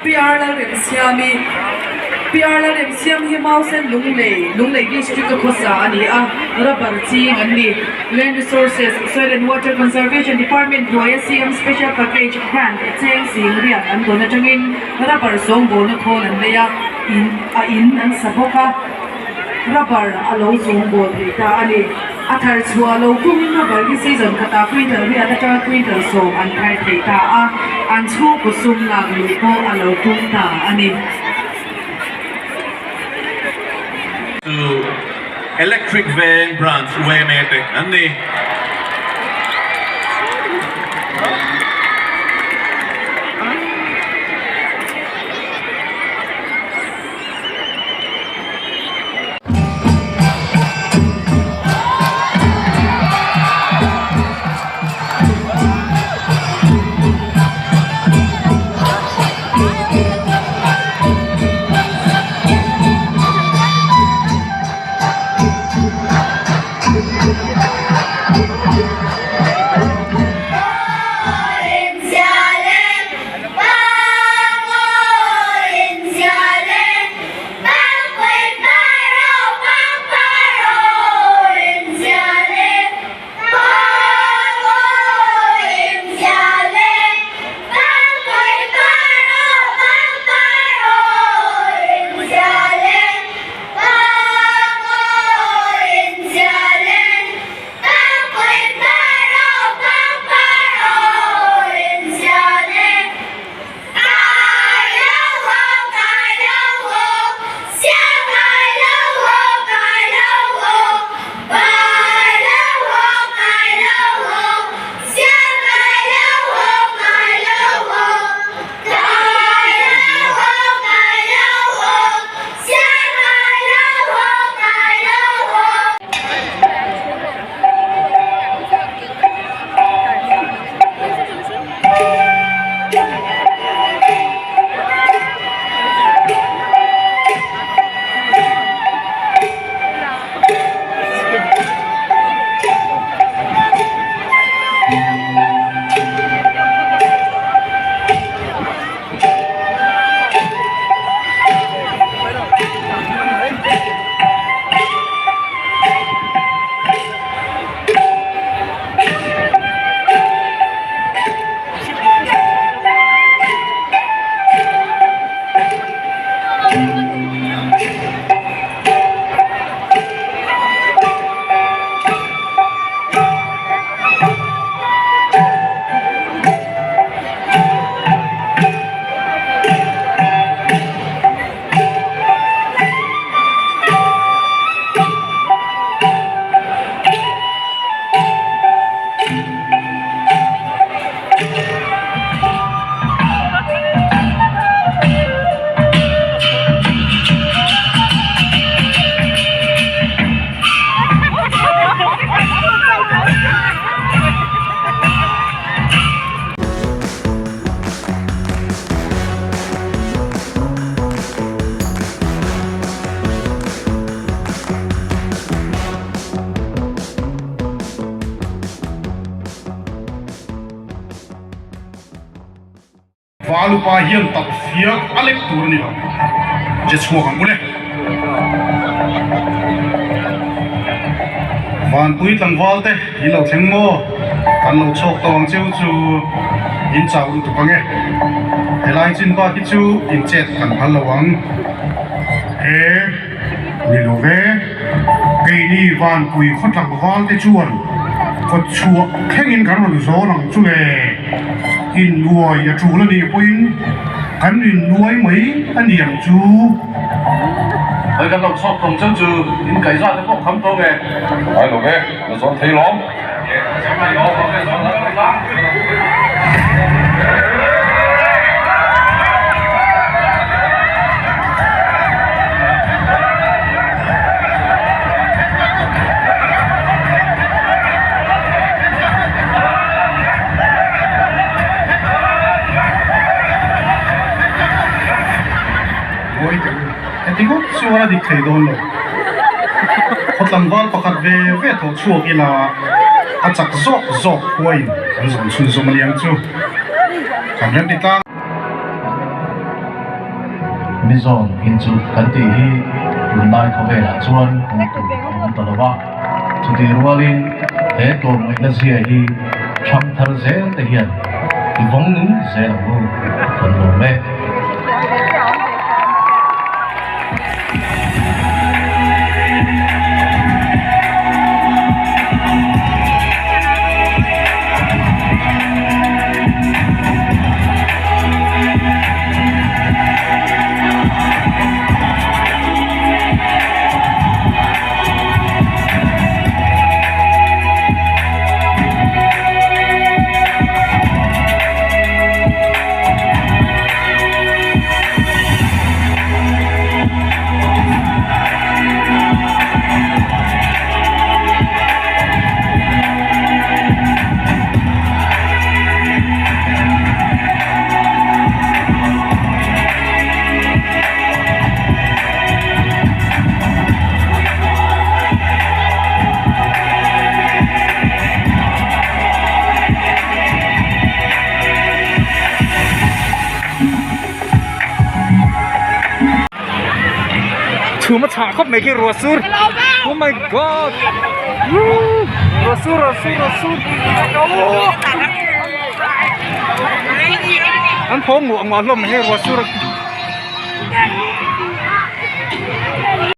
PR Lalremsiami PR Lalremsiami hi Mausen Lunglei, Lunglei District a khawsa a ni a, rubber ching an ni. Land Resources, Soil and Water Conservation Department hnuaia CM Special Package Grant cheng sing riat an dawn atangin rubber sawngbawlna khawl an lei a, in a in an sa bawk a, rubber a lo sawngbawl thei ta a ni. A thar chhuah lo kungin rubber hi season khatah quintal riat atanga quintal sawm an thar thei ta a, an chhungkaw sum lak luh pawh a lo pung ta a ni. Chu Electric Veng Branch yma te an ni. Valupa hian tak fiak a lek tur a ni lo. Je chhuak ang u le. Vanpui tlangval te in lo thleng maw? Kan lo chhawk tawh ang cheu chu in chau lutuk ang e. Helai chin bak hi chu in chet kan phal lo ang. He ni lo ve. Keini Vanpui khaw tlangval te chuan kawt chhuah thlengin kan rawn zawn ang chu le. Innuai a tul a nih pawhin kan innuai mai a ni ang chu. Hei kan lo chhawk tawng cheu chu in kaih zat te pawh kham tawng e. Ngai lo ve, na zawn thei lawm. Ngawi teh u, heti ngawt chuan a dik thei dawn lo. Khaw tlangval pakhat ve ve thawh chhuak ila a chak zawk zawk khuain kan zawn chhunzawm a niang chu. Kan remti tlang. Mi zawn inchuh kan tih hi tunlai khawvelah chuan hmuh tur a awm ta lo va, chutih rualin he tlawmngaihna zia hi ṭhang thar zel te hian i vawng nung zel ang u kan lawm e. Chhum a chhah khawp mai khi ruah sur oh my god woo ruah sur ruah sur ruah sur an thaw nguah nguah hlawm mai hei ruah sur.